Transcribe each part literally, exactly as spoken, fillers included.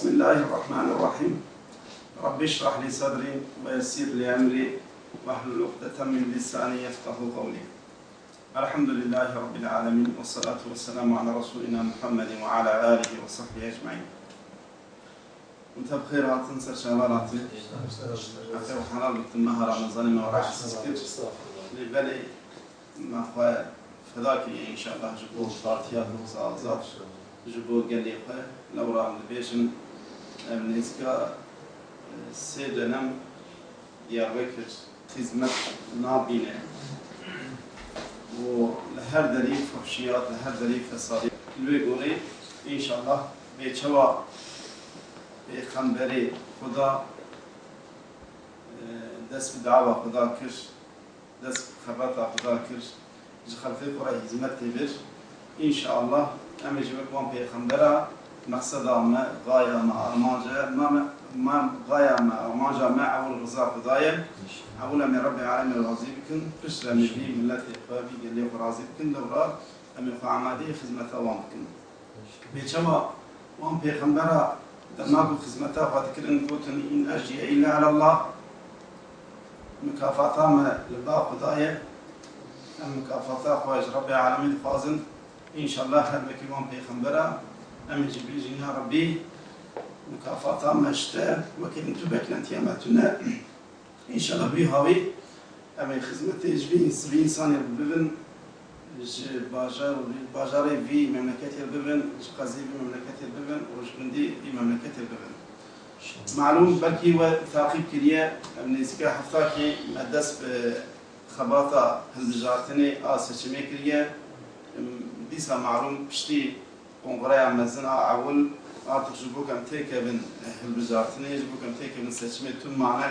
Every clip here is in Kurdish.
بسم الله الرحمن الرحيم. رب اشرح لي صدري ويسر لي أمري واحلل عقدة من لساني يفقهوا قولي. الحمد لله رب العالمين، والصلاة والسلام على رسولنا محمد وعلى آله وصحبه أجمعين. Hûn tev xêr hatin, ser çavan hatin. Xêr û helal bitin meha Remezanê me rahatsiz kir. Lê belê me xwe feda kiriye înşallah ji bo partiya doza azad, ji bo gelê xwe. Lewra em dibêjin, ev nêzîka, e, sê dönem Diyarbekir xizmet nabîne û li her derî fuhşiyat, li her derî fesadî. Li wê gorî înşallah bê çawa Pêxemberê Xuda, e, dest bi dawa Xuda kir, dest bi xebata Xuda kir, ji xelkê xwe re hizmetê bir. Înşallah em ê ji wek wan pêxembera mexseda me, gaya me, armanca me, me, me, gaya me, armanca me ewil riza Xuda ye. Ewil em ê Rebbê Alemê razî bikin, piştre em ê vî miletê xwe, vî gelê xwe razî bikin, lewra em ê xwe amadeyê xizmeta wan bikin. Bê çawa wan pêxembera dema ku xizmeta xwe dikirin, gotin, "În ecrîye îlla elallah." Mikafata me li ba Xuda ye. Em mikafata xwe ji Rebbê Alemî dixwazin. Înşallah her wekî wan pêxembera em ê jî bêjin, "Ya Rebbî, mikafata me ji te wekî tu beklentiya me tune." Înşallah wî hawî em ê xizmetê ji vî ins-, vî însanê re bibin, ji bajar, bajarê vî memleketê re bibin, ji qezê vî memleketê re bibin û ji gundî vî memleketê re bibin. Malûm, belkî we taqîb kiriye, em nêzîka heftakê me dest bi xebata hilbijartinê a seçimê kiriye. Dîsa malûm piştî Kongreya mezin a ewil, artık ji bo ku em têkevin hilbijartinê, ji bo ku em têkevin seçimê, tu mane,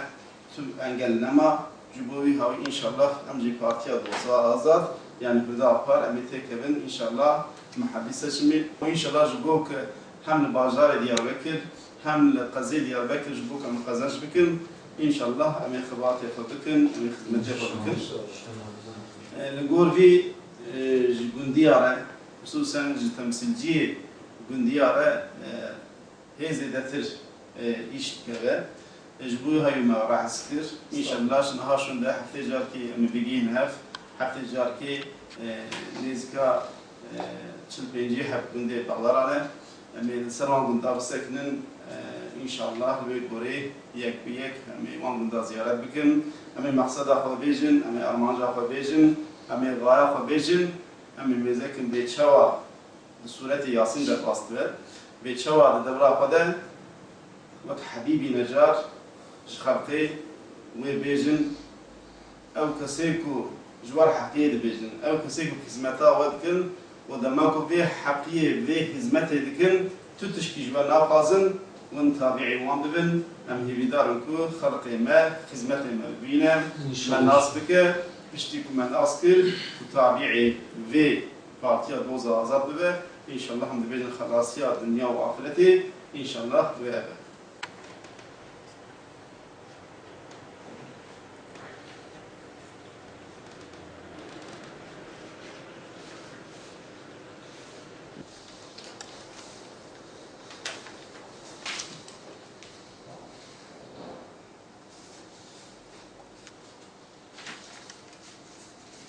tu engel nema. Ji bo wî hawî înşallah em jî Partiya Doza Azad, yanî Huda Par, em ê têkevin înşallah mehebî seçimê. Û înşallah ji bo ku hem li bajarê Diyarbekir, hem li qezê Diyarbekir ji bo ku em qezenç bikin, înşallah em ê xebatê xwe bikin, em ê xizmetê xwe bikin. E, li gor vî, e, ji gundiya re, xisûsen ji temsîlciyê gundiya re, e, hê zêdetir, e, îş dikeve. E, ji bo hewî me rehes kir. Înşallah ji niha şûnde heftê carkê em ê bigihîn hev. Heftê carkê, e, nêzîka, e, çil pêncî heb gundê Bexdaran e. Em ê li ser wan gunda bisekinin, e, înşallah li wê gorê yek bi yek em ê wan gunda ziyaret bikin. Em ê mexseda xwe bêjin, em ê armanca xwe bêjin, em ê gaya xwe bêjin, em ê mêzekin bê çawa di sûretê Yasîn de rast dibe, bê çawa di devra xwe de wek Hebîbî Necar ji xelkê wê bêjin, ew kesê ku ji wer heqiyê dibêjin, ew kesê ku xizmeta we dikin û dema ku vê heqiyê, vê xizmetê dikin, tu tişkî ji we naxwazin, hûn tabîî wan bibin. Em hêvîdar in ku xelkê me xizmetê me bibîne, me nas bike, piştî ku me nas kir, ku tabîî vê Partiya Doza Azad bibe, înşallah em dibêjin xelasiya dinya û axiretê, înşallah wê hebe.